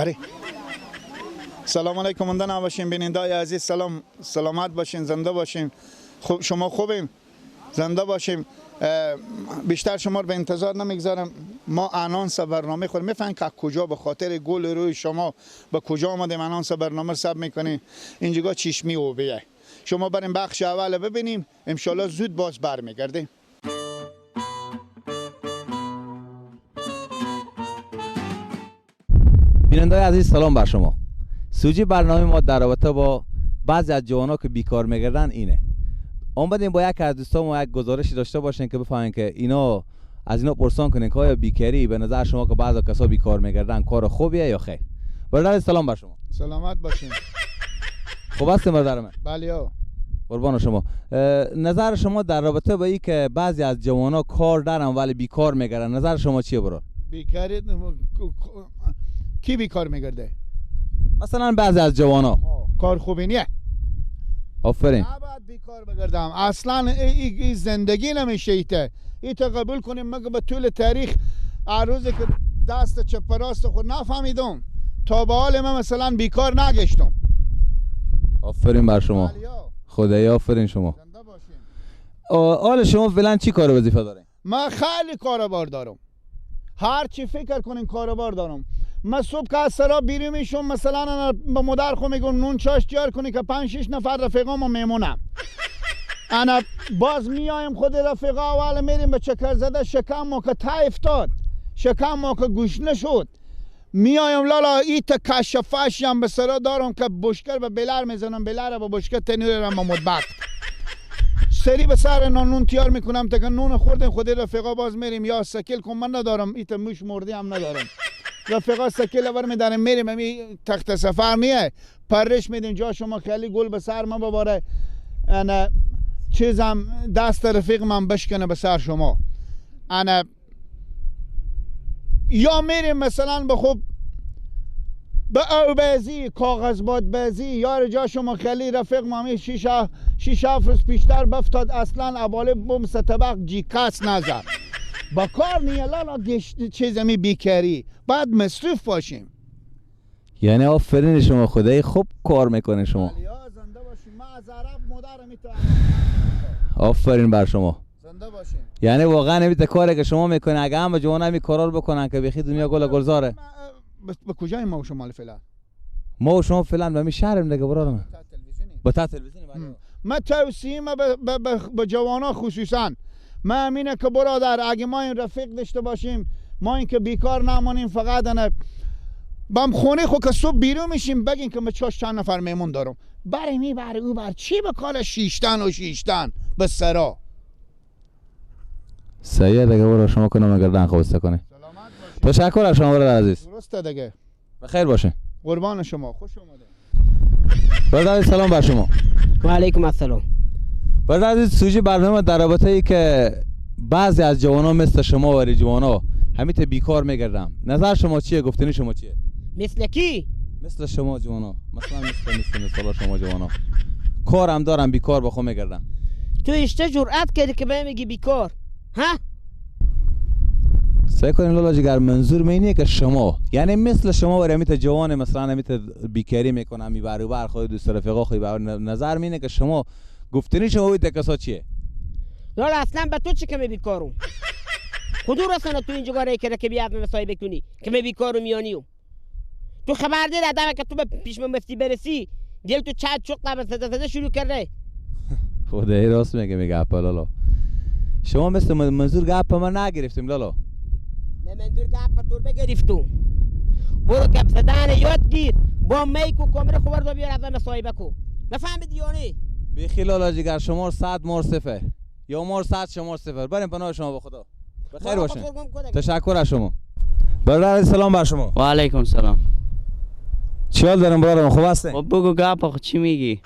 بله. سلام علیکم مونده نباشین بینندای عزیز. سلام، سلامت باشین، زنده باشین. خوب شما خوبیم، زنده باشیم. بیشتر شما رو به انتظار نمیگذارم. ما انانس برنامه خود میفهمیم که کجا به خاطر گل روی شما به کجا آمدیم. انانس برنامه سب میکنیم. اینجا چشمی اوبیه. شما بریم بخش اول ببینیم، انشالله زود باز برمیگردیم. بینندای عزیز سلام بر شما. سوژه برنامه ما در رابطه با بعضی از جوان‌ها که بیکار میگردن اینه. آمدیم با یک از دوستان ما یک گزارشی داشته باشین که بفهمین که اینا از اینا پرسان کنین که آیا بیکاری به نظر شما که بعضی کسا بیکار میگردن کار خوبیه یا خیر. برادر سلام بر شما. سلامت باشین. خوب هستین برادر من؟ بله. قربان شما. نظر شما در رابطه با این که بعضی از جوان‌ها کار دارن ولی بیکار میگردن، نظر شما چیه برادر؟ بیکاری کی بیکار میگرده؟ مثلا بعضی از جوانا. کار خوبی نیه. آفرین. نباید بیکار بگردم اصلا. ای زندگی نمیشه. ایته ایته قبول کنیم. مگه به طول تاریخ روزی که دست چپ راست خود نفهمیدم تا به حال من مثلا بیکار نگشتم. آفرین بر شما. خدای آفرین شما. حال شما فعلا چی کار وظیفه دارین؟ من خیلی کاروبار دارم. هر چی فکر کنین کاروبار دارم. من صبح که از سرا بیرون میشم مثلا به مادر خو میگم نون چاش تیار کنی که 5 6 نفر رفیقامو میمونم. انا باز میایم خود رفیقا اول میریم به چکر زده، شکم ما که تا افتاد، شکم ما که گوش نشد، میایم لالا ایت کشفش هم به سرا دارم که بشکر به بلر میزنم، بلر به بشکر تنورم به مدبخت سری به سر نون تیار میکنم تا که نون خوردیم خود رفیقا باز میریم یا سکل کن من ندارم، ایت موش مردی هم ندارم. رفیقا سکل ور میداریم میریم امی تخت سفر نیه پرش میدیم جا شما خیلی گل به سر من بباره، انا چیزم دست رفیق من بشکنه به سر شما. انا یا میریم مثلا به خوب به او بازی کاغذ باد بازی یار جا شما خیلی رفیق ما 6 7 روز پیشتر بفتاد اصلا اباله بوم سه طبق جیکاس نزد با کار نیه لالا چیزمی بیکاری بعد مصروف باشیم. یعنی آفرین شما، خدای خوب کار میکنه شما. زنده باشیم. من از عرب مادرم میتونم. آفرین بر شما. زنده باشیم. یعنی واقعا نمیته کاری که شما میکنه اگه هم جوان همین کارا رو بکنن که بخی دنیا گل گلزاره. به کجای ما و شما فعلا؟ ما و شما فعلا به می شهریم دیگه برادر. با تلویزیونی. من توصیه به جوانا خصوصا من امینه که برادر اگه ما این رفیق داشته باشیم، ما این که بیکار نمانیم، فقط انا بام خونه خو که صبح بیرون میشیم بگین که من چاش چند نفر میمون دارم بره میبره او بر چی به کار شیشتن و شیشتن به سرا سیه دیگه. برو شما کنم اگر دن خواسته کنی. تشکر از شما برادر عزیز. درسته دیگه. بخیر باشه. قربان شما، خوش اومده. برادر سلام بر شما. و علیکم السلام. برادر عزیز سوژه برنامه در رابطه ای که بعضی از جوانان مثل شما و جوانا همیته بیکار میگردم، نظر شما چیه؟ گفتنی شما چیه؟ مثل کی؟ مثل شما جوانا، مثلا مثل شما جوانا کارم دارم بیکار با خود میگردم. تو اشته جرأت کردی که به میگی بیکار؟ ها؟ سعی کنیم لالا جگر، منظور من اینه که شما یعنی مثل شما و همیته جوان مثلا همیته بیکاری میکنم میبره بر خود دوست رفیقا خود بر نظر من اینه که شما گفتنی شما بود کسا چیه؟ لالا اصلا به تو چه که می بیکارم؟ خودو رسانه تو اینجا گاره کرده که بیاد مصاحبه کنی که می بیکارم میانیو. تو خبر داری آدم که تو به پیش مفتی برسی دل تو چد چوق قبل زده شروع کرده. خدای راست میگه، میگه اپا لالا شما مثل منظور گپ ما نگرفتیم لالا. من منظور گپ تو بگرفتم. برو گپ زدن یاد گیر با میک و کامره خبر دو بیار از مصاحبه کو. نفهمیدی یا نه؟ بی لالا جگر، شمار 100 مار 0 یا مار 100 شمار 0. بریم پناه شما به خدا. بخیر باشین. تشکر از شما. برادر سلام بر شما. و علیکم سلام. چی حال دارم برادرم؟ خوب هستین؟ خب بگو گپ چی میگی؟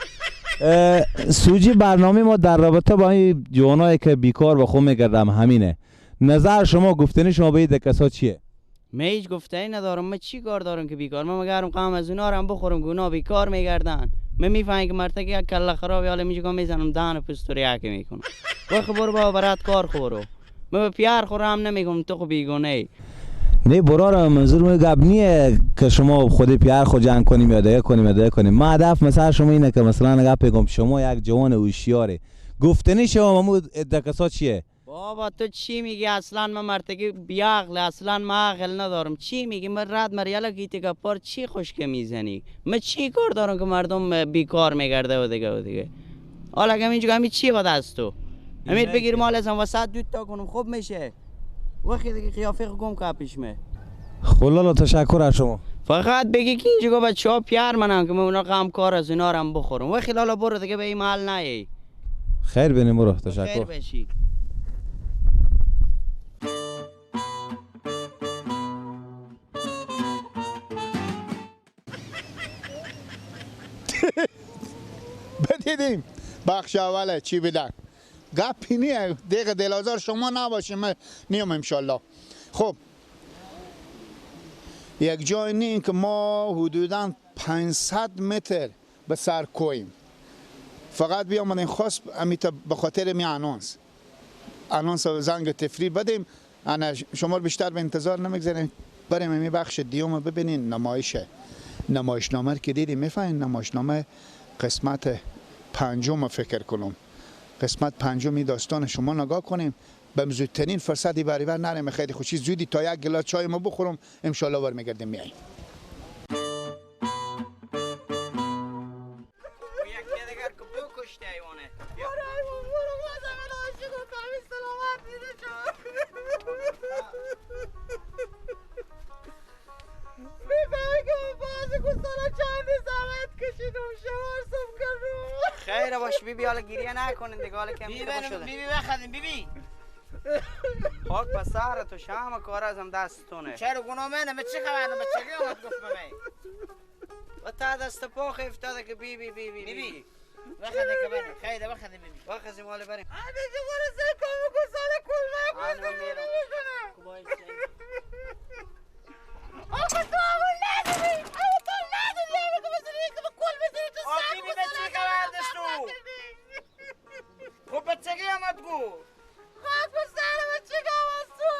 سوژه برنامه ما در رابطه با این جوانایی که بیکار با خود میگردم همینه. نظر شما، گفتنی شما به این کسا چیه؟ من هیچ گفتنی ندارم. من چی کار دارم که بیکار؟ من مگرم قام از اونا رو بخورم که اونا بیکار میگردن. من میفهمم که مرتکه یک کله خراب حالا میگم میزنم دهن پستوری یک میکنم. برو برو بابا برات کار خورو. من به پیار خورم نمیگم تو خو بیگانه ای. نه برارم منظور من گپ نیه که شما خود پیار خود جنگ کنیم یا دیگه کنیم یا دیگه کنیم. ما هدف مثلا شما اینه که مثلا گپ بگم شما یک جوان هوشیاره، گفتنی شما مو دکسا چیه؟ بابا تو چی میگی؟ اصلا من مرتگی بیعقل، اصلا من عقل ندارم. چی میگی؟ من رد مریالا گیتی گپار چی خشک میزنی؟ من چی کار دارم که مردم بیکار میگرده و دیگه و دیگه. حالا اگه اینجا همین چی بده از تو؟ امیر بگیر مال ازم وسط دود تا کنم خوب میشه. وقتی دیگه قیافه گم که پیش می. خلالا تشکر از شما. فقط بگی که اینجا بچه‌ها پیار منن که من اونا غم کار از اینا رم بخورم. وقتی لالا برو دیگه به این محل نیای. خیر بینیم برو. تشکر. خیر بشی. بدیدیم بخش اوله چی بدن گپی نیه دیگه، دلازار شما نباشیم من نیم انشالله. خب یک جای نیم که ما حدوداً 500 متر به سر کویم، فقط بیامدیم خواست امیتا به خاطر می انونس زنگ تفریح بدیم. انا شما بیشتر به انتظار نمیگذاریم، بریم می بخش دیوم ببینین نمایشه. نمایشنامه که دیدیم میفهمین نمایشنامه قسمت پنجم فکر کنم، قسمت پنجمی داستان شما نگاه کنیم. به زودترین فرصتی بریبر نریم، خیلی خوشی زودی تا یک گلاس چای ما بخورم انشالله برمیگردیم میاییم. خیر باش بیبی، حالا گریه نکنین دیگه، حالا کمی شده. بیبی بخدیم بیبی. خاک به سر تو، شام کار ازم دستتونه. چرا گناه منه؟ من چه خبرم؟ بچگی آمد گفت به من. و تا دست پاخ افتاده که بیبی بیبی بیبی. بخدیم که بریم. خیر بخدیم بیبی. بخدیم حالا بریم. همه جوار سر کامو گساله کلمه گوزه میکنه. آخه تو همون نداری، همون تو نداری، همون که بزنی که به کل بزنی تو سر بیبی به چی خبر داشت تو؟ خب بچگی آمد گو خاک به سر بچگی آمد تو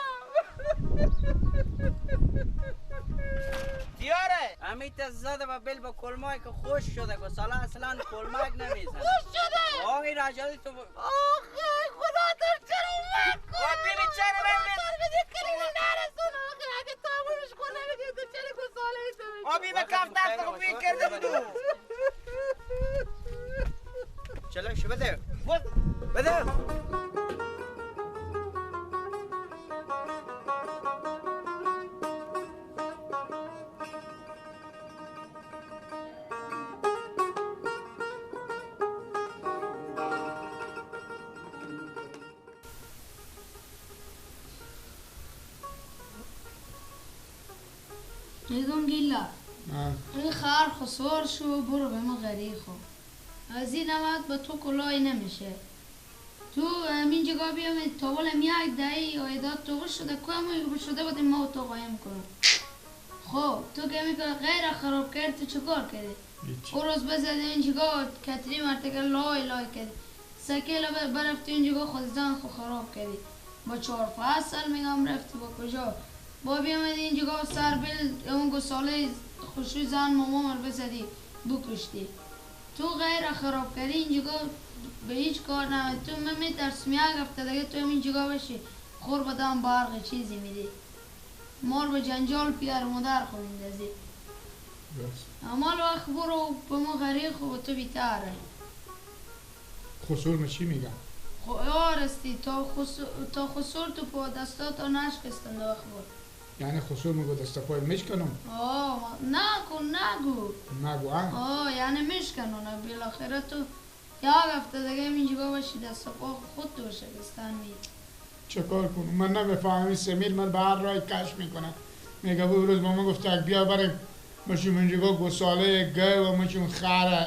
دیاره امیت زده و بل با کلمای که خوش شده گساله اصلا کلمک نمیزنه. خوش شده؟ آه این رجالی تو آخه خدا تو چرا نکن بیبی چرا نمیزنه؟ کلینی نرسون آخه اگه تامونش کنه میدی تو چرا گساله ایسا میشه؟ آبی به کف دست خب بی کرده بودو چلو شو بده بده. میگم گیلا این خر خسار شو برو به ما غریق خو از این نمد با تو کلای نمیشه. تو همین جگاه بیام تاولم یک دهی آیداد تو شده که شده بودیم ما تو قایم کنم. خب تو که میگه غیر خراب کرد تو چیکار کردی؟ او روز بزدی این جگاه کتری مرتکه لای لای کردی سکیل برفتی این جگاه خود زن خو خراب کردی با 4 فصل میگم رفتی با کجا با بیامدی این جگاه سر بل اون گساله خوشوی زن مامان رو بزدی بکشتی. تو غیر خراب کردی این جگاه به هیچ کار نمید. تو من میترسم یک هفته دیگه تو این جگاه بشی خور بدم برق چیزی میدی مار به جنجال پیار مادر خو میندازی. اما وقت برو به ما غریق خو تو بیتره. خسور من چی میگم؟ خو آرستی تا خسور تو پا دستا تا نشکستن وقت برو. یعنی خسور میگو دست پای میشکنم؟ آه نگو نگو نگو اه یعنی میشکنم بالاخره تو یک هفته دیگه اینجا باشی دست پا خود تو شکستن می. چه کار کنم؟ من نمیفهمم این سمیر من به هر رای کش میکنه. میگه بود روز با من گفت بیا بریم مشون اینجا گساله گه و مشون خر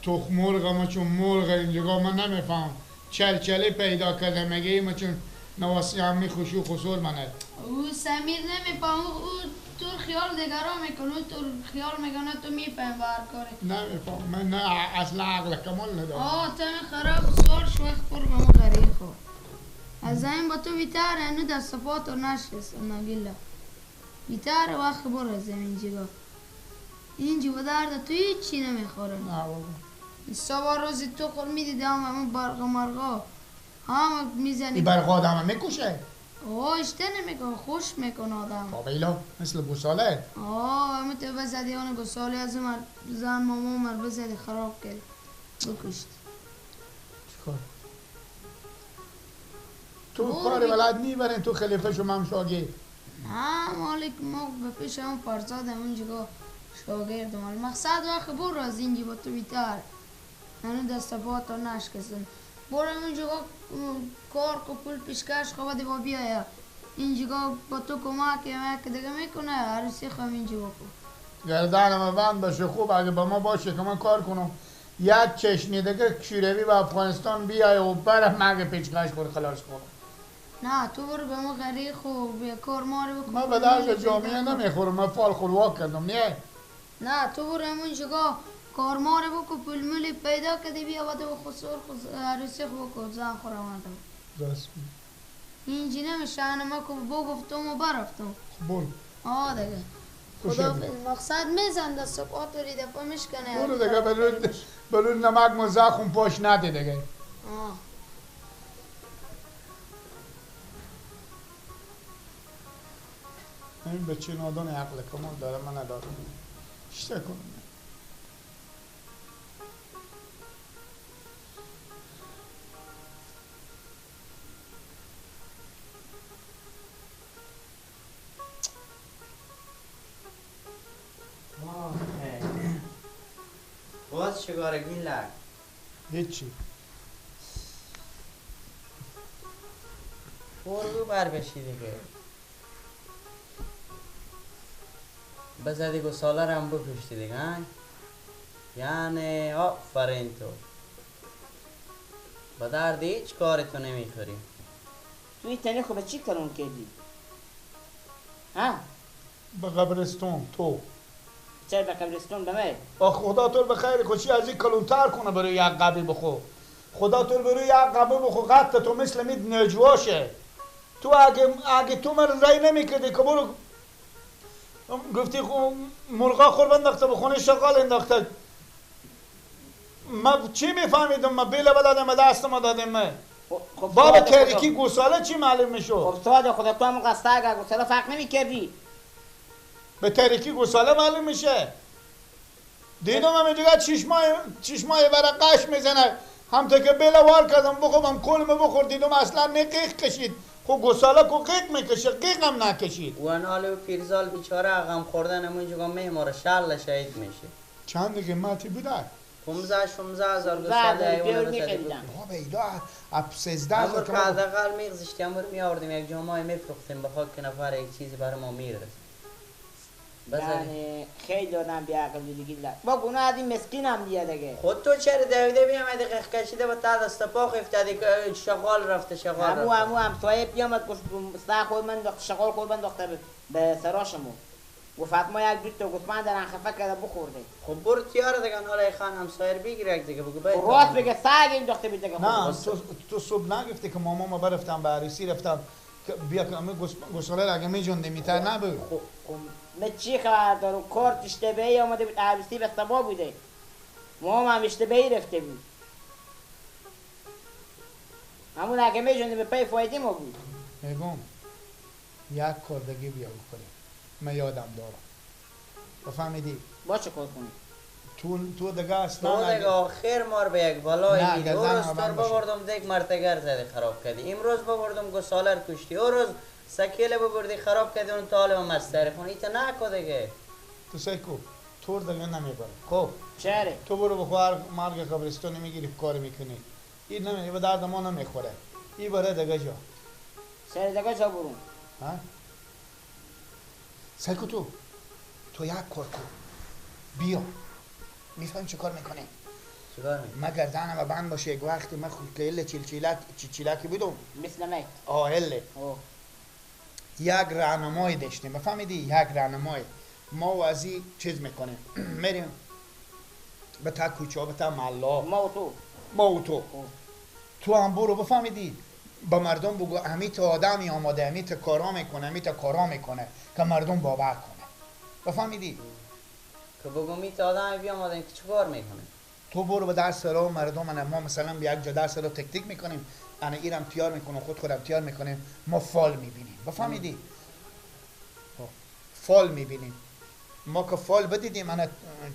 تخم مرغ مشون مرغ اینجا من نمیفهم چلچله پیدا کرده. میگه مشون نواسی همی خوشو خسور منه. او سمیر نمیفهم، او تو خیال دیگران میکنه، تو خیال میکنه تو میفهم بر کاری. نمیفهم من نه اصلا عقل کمال ندارم. آه تو خراب سوار شو وقت پر به ما غریق خو از این با تو بیتر اینو دست پا تو نشست نگیلا. بیتر وقت برو از اینجا اینجا به درد تو هیچی نمیخوره. نه بابا صبح روزی تو خود میدیدی هم همون برق مرغا هم میزنی. این برق آدم میکشه. آه اشته نمیکنه، خوش میکنه آدم. بابا ایلا مثل گوساله. آه همون تو بزدی آن گوساله از اون زن ماما مر بزدی خراب کرد بکشت. چیکار؟ تو کار بلد نیبرین تو خلیفه شو من شاگرد. نه مالک ما به پیش هم فرزاد همونجا شاگرد مال مقصد وقت برو از اینجا با تو بیتر هنو دست پا تا نشکسن. برو اونجا کار کو پول پیشکش خواه با بیایا اینجا با تو کمک یک دیگه میکنه عروسی خواهم اینجا بکن. گردنم بند باشه خوب اگه با ما باشه که من کار کنم. یک چشنی دیگه شوروی و افغانستان بیای و برم مگه پیشکش خور خلاص کنم. نه تو برو به ما غریق خو بیا کار ما رو بکن. من به درد جامعه نمیخورم، من فال خلواک کردم. نه نه تو برو همونجا کار ما رو بکن پول مولی پیدا کردی بیا باید به خسور عروسی خو بکن زن خورم آدم. راست اینجی نمیشه. ما که بگفتم و برفتم. برو. آه دیگه خدا مقصد میزن دست و پا تو ریده پا میشکنه. برو دیگه بلون نمک مزخون پاش نده دیگه. آه این بچه نادان عقل کمال داره من ندارم. چه کنم؟ باز چگاره گیلک؟ هیچی. برو بر بشی دیگه. بزدی گساله رو هم بکشتی دیگه ها؟ یعنی آفرین تو به درد هیچ کار تو نمیخوری. تو این تنه خب چی کارون کردی؟ ها؟ به قبرستون تو. چرا به قبرستون به آخ خدا تو به خیر خوشی از این کلونتر کنه برای یک قبی بخو. خدا تو برای یک قبی بخو قط تو مثل مید نجواشه. تو اگه تو من رای نمیکردی که برو گفتی مرغا خور انداخته به خونه شغال انداخته. ما چی میفهمیدم؟ ما بیل بلدم دست ما دادم. ما بابا تریکی گوساله چی معلوم میشد؟ خب ساده خدا تو هم قصه گوساله فرق نمیکردی. به تریکی گوساله معلوم میشه. دیدم هم اینجا چشمای برقش میزنه. هم تا که بیل وار کردم بخورم کلمه بخور دیدم اصلا نه قیق کشید. خب گوساله کو قیق میکشه، قیق هم نکشید. و انال پیرزال بیچاره غم خوردن همونجا میماره شل شهید میشه. چند قیمتی بوده؟ 15 16 هزار گوساله ایوانه بزدی. بابا ایدا اب 13 هزار که حداقل میگذشتیم امر میآوردیم یک جامعه میفروختیم به خاک نفر یک چیزی برای ما میرسید. یعنی خیلی آدم بی‌عقل دیگه. با گناه از این مسکین هم دیگه دیگه. خود تو چرا دویده بیامدی قخ کشیده با تا دست پا افتادی که شغال رفته شغال رفته. همو همسایه بیامد گفت سر خود من انداخت شغال خود من انداخته به سراشمو. گفت ما یک دو تا گوسفند در خفه کرده بخورده. خب برو تیاره دیگه حالا خان همسایه بگیر یک دیگه بگو باید. راست بگه سگ انداخته بود دیگه. نه تو صبح نگفتی که ماما ما برفتم به عروسی رفتم بیا که گوساله اگه میجوندی میتر نبود. خب من چی خبر دارم؟ کارت اشتباهی آمده بود عروسی به سبا بوده. ماما هم اشتباهی رفته بود. همون اگه میجوندی به پی فایده ما بود. میگم یک کار دیگه بیا بکنیم. من یادم دارم. بفهمیدی؟ با چه کار کنی؟ تو دیگه اصلا تو دیگه آخر مار به یک بالای میدی. او روز تو ببردم دیگ مرتگر زدی خراب کردی. امروز ببردم گساله رو کشتی. او روز سکیله ببردی خراب کردی اون طالب مستر خون. ایتا نکو دیگه. تو سیکو تور دیگه نمیبره. خب چره؟ تو برو بخوار مرگ قبرستون میگیری کار میکنی. این نمی به درد ما نمیخوره. این بره دیگه جا. سر دیگه جا برو. ها؟ سیکو تو یک کار کن. بیا. میفهمی چه کار میکنی؟ چیکار میکنی؟ من گردنم و بند باشه یک وقتی من خود که چیلچیلکی بودم. مثل من. آه هله. یک راهنمای داشتیم بفهمیدی؟ یک راهنمای ما و از این چیز میکنیم میریم به تا کوچه ها به تا محله ما و تو ما و تو تو هم برو بفهمیدی؟ با مردم بگو امیت آدمی آماده، امیت کارا میکنه، امیت کارا میکنه که مردم باور کنه. بفهمیدی؟ که بگو میت آدمی بیاماده که چیکار میکنه؟ تو برو به درس را مردم، ما مثلا به یک جا درس را تکتیک میکنیم، انا ایرم تیار میکنم، خود خودم تیار میکنیم، ما فال میبینیم. بفهمیدی؟ فال میبینیم. ما که فال بدیدیم انا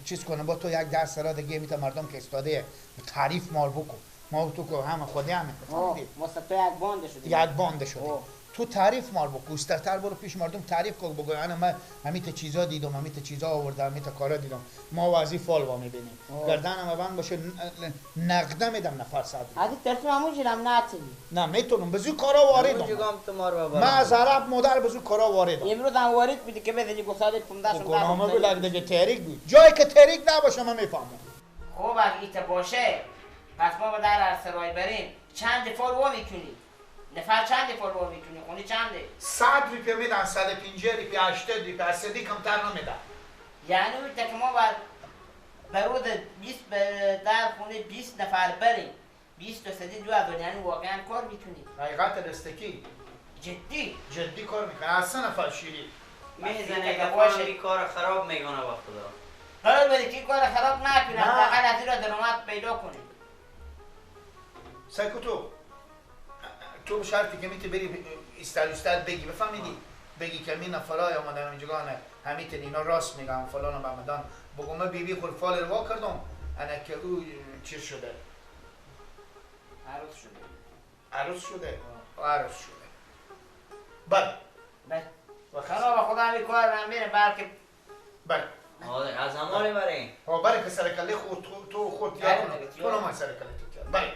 چیز کنم با تو یک درس را دیگه میت مردم که استاده تعریف مال بکن. ما تو که همه خودی همه. ما تو یک بانده شدیم. یک بانده شدیم. تو تعریف مال بکن، گسترتر برو پیش مردم تعریف کن، بگو انا من همیت چیزا دیدم، همیت چیزا آوردم، همیت کارا دیدم. ما وازی فال وا میبینیم. گردنم بند باشه نقده میدم نفر صد. از ترس همون جرم نتونی. نه میتونم بزو کارا واردم. من از عرب مادر بزو کارا واردم. امروز هم وارد بودی که بزنی گساده 15 16. گناهمو بلگ دیگه تحریک بود. جایی که تحریک نباشه من میفهمم. خب اگه ایت باشه پس ما به در سرای بریم چند فال وا میکنی؟ نفر چند فال وا میکنی؟ خونه چنده؟ 100 روپیه میدن، 150 روپیه، 80 روپیه، از صدی کمتر نمیدن. یعنی اون که ما باید بروز 20 در خونه 20 نفر بریم 20 تا صدی 2000، یعنی واقعا کار میکنی. حقیقت رستکی جدی جدی کار میکنه. اصلا نفر شیری میزنه که باشه کار خراب میکنه با خدا. قرار بده که کار خراب نکنه، فقط از این را درآمد پیدا کنه. سایکو تو شرطی که میتی بری استل بگی، بفهمیدی؟ بگی که می نفرای آمدن اینجا نه همیت اینا راست میگن فلان و بهمدان. بگم من بیبی خود فال رو کردم انا که او چیز شده، عروس شده، عروس شده، عروس شده. بله بله خراب خدا همی کار من میره بلکه بله آره از هماره بریم. ها بله که سرکله خود تو خود تیار تو نما سرکله تو تیار. بله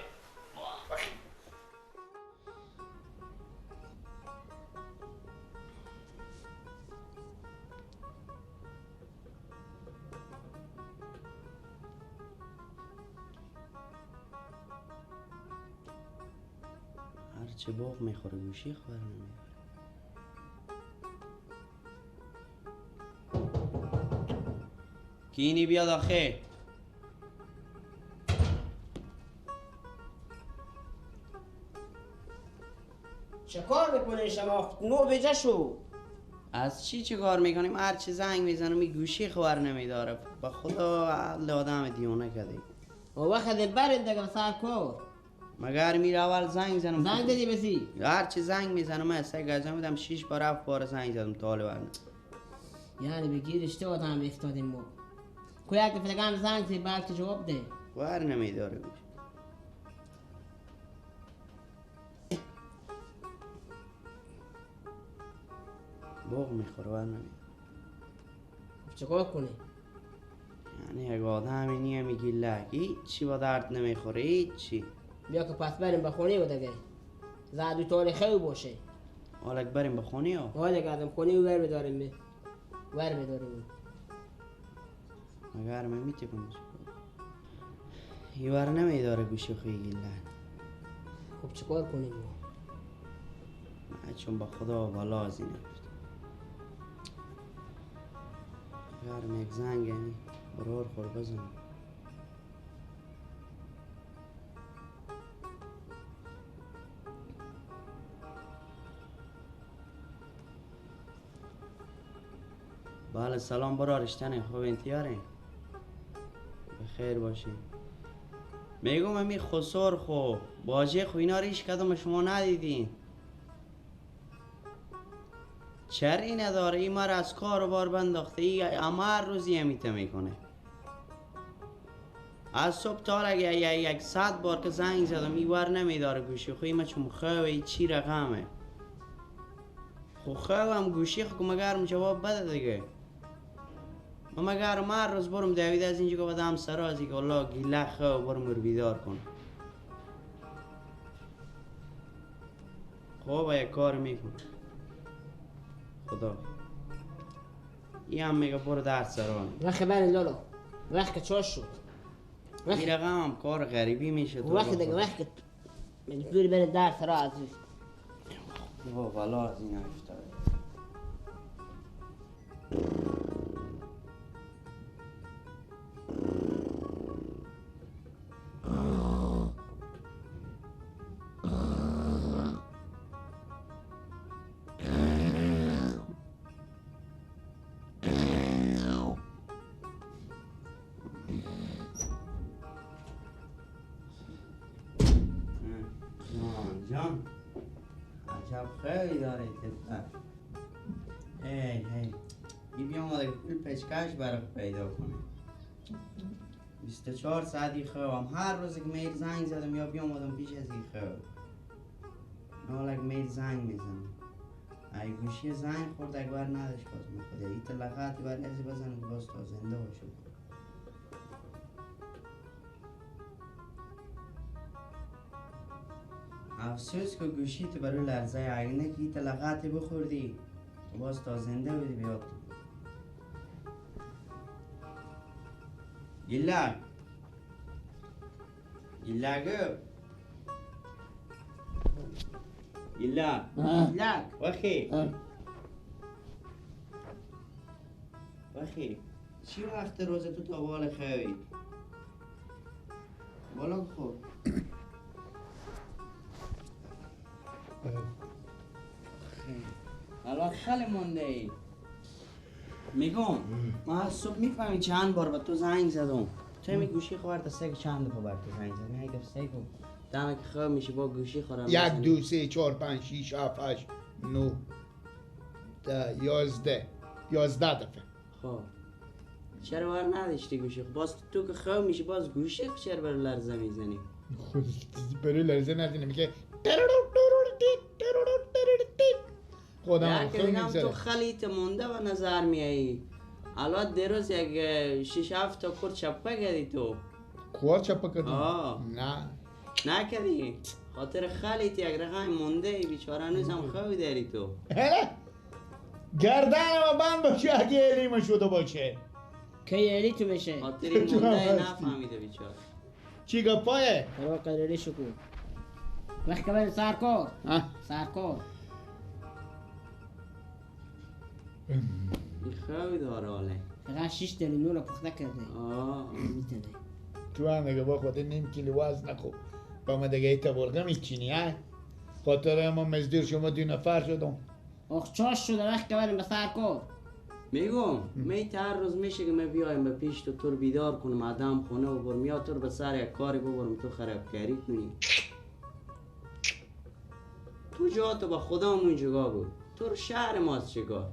هرچه باغ میخوره گوشی خبر نمیداره. کینی بیاد آخه. چه کار میکنه شما؟ نو بجه شو. از چی کار میکنیم؟ هر چی زنگ میزنم این گوشی خبر نمیداره. با خدا عقل آدم دیوانه کردی. و وقت برین دیگه سر کار. مگر میره اول زنگ زنم. زنگ دادی بسی؟ هر چی زنگ میزنم من سه گزم بودم 6 بار 7 بار زنگ زدم تا حالا برنه. یعنی به گیر اشتباه آدم افتادیم ما. کو یک دفعه هم زنگ زدی بلکه جواب ده. بر نمیداره گوشی. بوق میخوره بر نمیداره. چیکار کنی؟ یعنی یک آدمی نیه میگی لک هیچی با درد نمیخوره هیچی. بیا که پس بریم به خونه و دیگه زدو تاریخه باشه. حالا بریم به خونه ها؟ حالا که ازم خونه ور بداریم ور بداریم. مگر من میتونم یه ور نمیداره گوشی خوی گیلن. خب چیکار کنیم؟ من چون با خدا بالا از این افتاد. مگر یک زنگ یعنی برار خور بزنم. بله سلام برار اشتنه خوب انتیاره بخیر باشین. میگم امی خسر خو باجه خو اینا ریش کدوم شما ندیدین؟ چری نداره این مر از کار و بار بنداخته، ای اما هر روزی همیته میکنه. از صبح تا اگه یک 100 بار که زنگ زدم ای ور نمیداره گوشی خو. ایما چون خواه چی رقمه خو خواه هم گوشی خو که مگرم جواب بده دیگه. من مگرم هر روز برم دوید از اینجا که بدم سرازی که الله گیله خواه برم رو بیدار کنم. خب یک کار میکنم خدا. این هم میگه برو درد سران. وقت برین لالا وقت که چاش شد این رقم هم کار غریبی میشه. وقت دیگه وقت مجبوری برین درد سرا عزیز. بابا بلا از این افتاده. عجب خیلی داره تفر. هی هی ای بیام آده پول پچکش برای پیدا کنه. 24 ساعتی خوابم. هر روز که میر زنگ زدم یا بیام آدم پیش از این خواب. حالا که میر زنگ میزنم ای گوشی زنگ خورد اکبر نداشت باز من خدا ای تلقاتی برای ازی بزنم که باز تا زنده باشه. افسوس که گوشی تو برای لرزه اگه که ای تلقاتی بخوردی باز تا زنده بودی بیاد تو. گیلک گیلک گیلک گیلک وخی وخی چی وقت روز تو تا بال خوی بالا خور. الان خیلی مونده ای. میگم من از صبح میفهمی چند بار با تو زنگ زدم. تو می گوشی خورد سه که چند دفعه بر تو زنگ زدم. یک دفعه سه کن دمه که خواب میشه با گوشی خورم. 1 2 3 4 5 6 7 8 9 10 11 11 دفعه. خب چرا بار نداشتی گوشی؟ باز تو که خواب میشی باز گوشی چرا بر لرزه میزنی؟ خود برای لرزه نزنی میگه خودم خود تو خلیت مونده و نظر میایی. الان دیروز یک 6 7 تا کور چپه کردی تو. کور چپه کردی؟ نه نکردی. خاطر خلیت یک رقم مونده ای بیچاره هنوز هم خوابی داری تو. گردن ما بند باشه اگه الیمه شده باشه. کی الی تو میشه؟ خاطر این مونده نفهمیده بیچاره. چی گپایه؟ برو قریری شکو. وقت که سرکار. سرکار. این خوابی داره حاله. فقط 6 تا نون پخته کرده. میتونه. تو هم دیگه با خود نیم کیلو وزن نخو. با ما دیگه ایتا برگه میچینی ها؟ خاطر ما مزدور شما 2 نفر شدم. آخ چاش شده وقت که بریم به سرکار. میگم می هر روز میشه که ما بیایم به پیش تو تو رو بیدار کنم آدم خونه و برم یا تو رو به سر یک کاری ببرم تو خرابکاری کنی. تو جا تو با خدامون جگا بود. تو رو شهر ماست چگاه.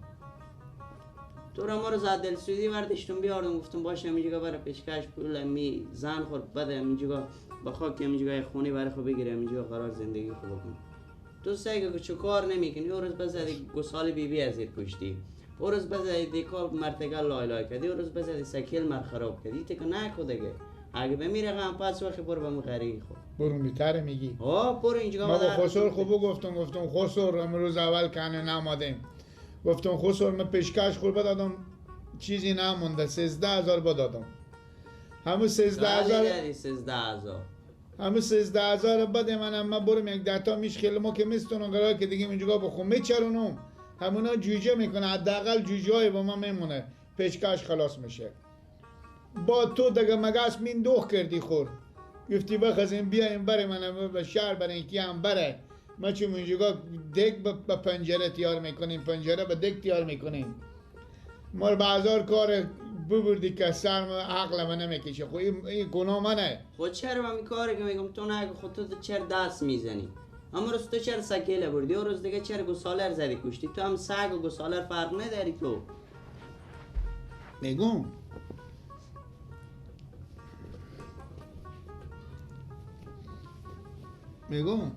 تو رو ما رو زد دلسوزی برداشتم بیاردم گفتم باشه اینجا برای پیشکش پول می زن خور بده اینجا با خاک اینجا خونه برای خود بگیرم اینجا قرار زندگی خوب بکن. تو سعی که چه کار نمیکنی. اون روز بزدی گسال بی بی از زیر کشتی. اون روز بزدی دیکال مرتگل لای لای کردی. اون روز بزدی سکیل مر خراب کردی. تک نکو دیگه. اگه بمیره غم پس وقتی برو به مغری خو. برو میتره میگی. ها برو اینجا. ما با خسر خوبو گفتم خسر امروز اول کنه نمادیم. گفتم خسر من پیشکش خور بدادم چیزی نمونده 13,000 بدادم. همون 13,000 13,000 همون 13,000 بده منم من برم یک 10 تا میش خیلی ما که میستونم قرار که دیگه اینجا بخوام میچرونم همونا جوجه میکنه حداقل جوجه های با ما میمونه پیشکش خلاص میشه. با تو دیگه مگس مین دوخ کردی خور گفتی بخزیم بیایم بره منم به شهر برای کی هم بره. ما چون اینجا دک به پنجره تیار میکنیم پنجره به دک تیار میکنیم. ما رو به هزار کار ببردی که سر عقل من نمیکشه. خب این گناه منه. خود چرا من کاری که میگم تو نگو. خود تو چرا دست میزنی؟ اما روز تو چرا سکیله بردی؟ اون روز دیگه چرا گسالر زدی کشتی؟ تو هم سگ و گسالر فرق نداری تو. میگم میگم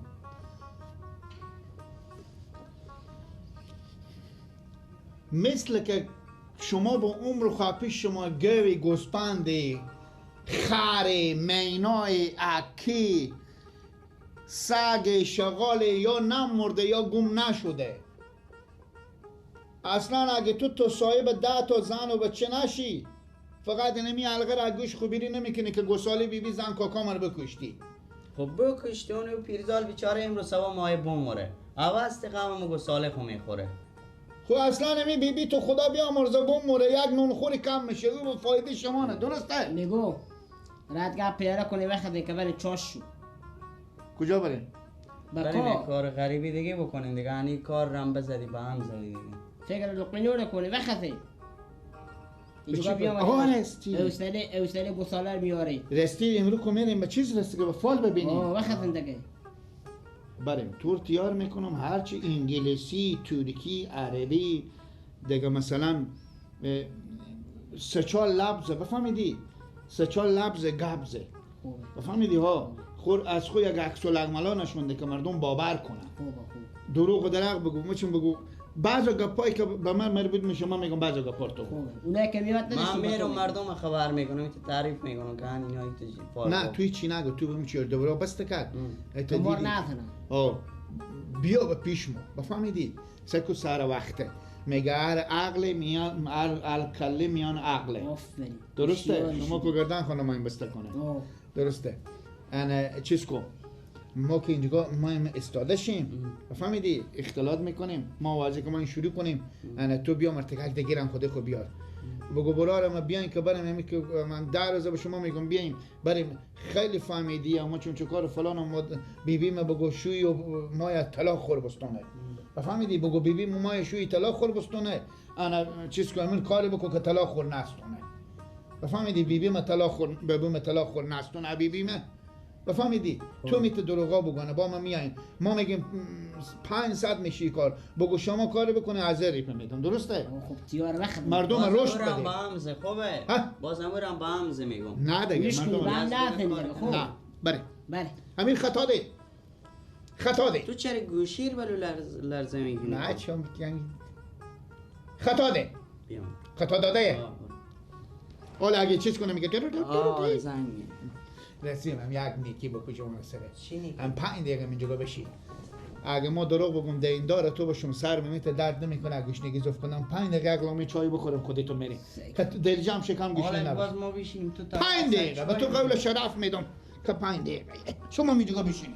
مثل که شما با عمر خواپیش شما گوی گوسپندی خر مینای اکی سگ شغال یا نمرده یا گم نشده. اصلا اگه تو صاحب 10 تا زن و بچه نشی فقط نمی حلقه را گوش خوبیری نمیکنی که گسالی بی بی زن کاکا من بکشتی. خب بکشتی اونو پیرزال بیچاره امروز سوا ماه بموره عوض قوم گساله خو میخوره. خب اصلا نمی بی بی تو خدا بیامرزه بموره یک نون خوری کم میشه او فایده شما نه. درسته؟ میگو ردگاه پیاره کنی وقت که بری چاش شو. کجا بریم؟ بریم کار غریبی دیگه بکنیم دیگه. یعنی کار رم بزدی به هم زدی دیگه. فکر لقمه کنی وقتی اینجا بیام. آها رستی اوسله گساله میاری رستی امروز کو میریم به چیز رستی که به فال ببینیم. آه وقت دیگه. بریم تور تیار میکنم، هرچی انگلیسی، ترکی، عربی دیگه، مثلا سه چهار لفظ بفهمیدی، سه چهار لفظ گبزه بفهمیدی ها، خور از خود یک عکس العملا نشونده که مردم باور کنن. دروغ و درغ بگو، مچون بگو بعض گپایی که به من مربوط میشه من میگم بعض گپا تو. اونایی که میاد من میرم مردم خبر میکنم، تو تعریف میکنم که اینا تو نه توی چی نگو، تو بهم چی دوباره بس کرد. تو مر نزنه. بیا به پیش ما بفهمیدی، سکو سر وقته میگه هر عقل میان هر کله میان عقله. آفرین درسته، شما کو گردن خانم این بسته کنه. درسته. انا چیز کو ما که اینجا ما استاده شیم بفهمیدی، اختلاط میکنیم، ما واجه که ما این شروع کنیم. انا تو بیا مرتکک دگیرم خود خو بیار بگو برارم ما بیاین که برم همی که من 10 روزه به شما میگم بیایم بریم. خیلی فهمیدی ما چون چه کار فلان ما بیبی ما بگو شوی و ما طلاق خور بستونه بفهمیدی، بگو بیبی ما شوی طلاق خور بستونه. انا چیز کنم این کاری بکو که طلاق خور نستونه بفهمیدی، بیبی ما طلاق خور بیبی ما طلاق خور نستونه بیبی ما بفهمیدی. تو میت دروغا بگونه با ما میایم ما میگیم 500 میشی کار بگو شما کاری بکنه از ریپ میدم. درسته؟ خب تیار وقت مردم رشد بده. با همزه خوبه، باز امورم با همزه میگم. نه دیگه مردم خب نه بله بله همین خطا ده، خطا ده. تو چرا گوشیر بلو لرزه میگی؟ نه چون خطا ده، خطا داده. حالا اگه چیز کنه میگه زنگ رسیم هم یک نیکی بکو شما سره هم 5 دقیقه اینجا بشی. اگه ما دروغ بگم دیندار تو باشم سر میمیت درد نمیکنه، گوشنگی زف کنم 5 دقیقه اگلامی چای بخورم خودتو میری که دل جمع شکم گوشنه نباشه. باز ما بشینیم تو 5 دقیقه به تو قول شرف میدم که 5 دقیقه شما اینجا بشینی.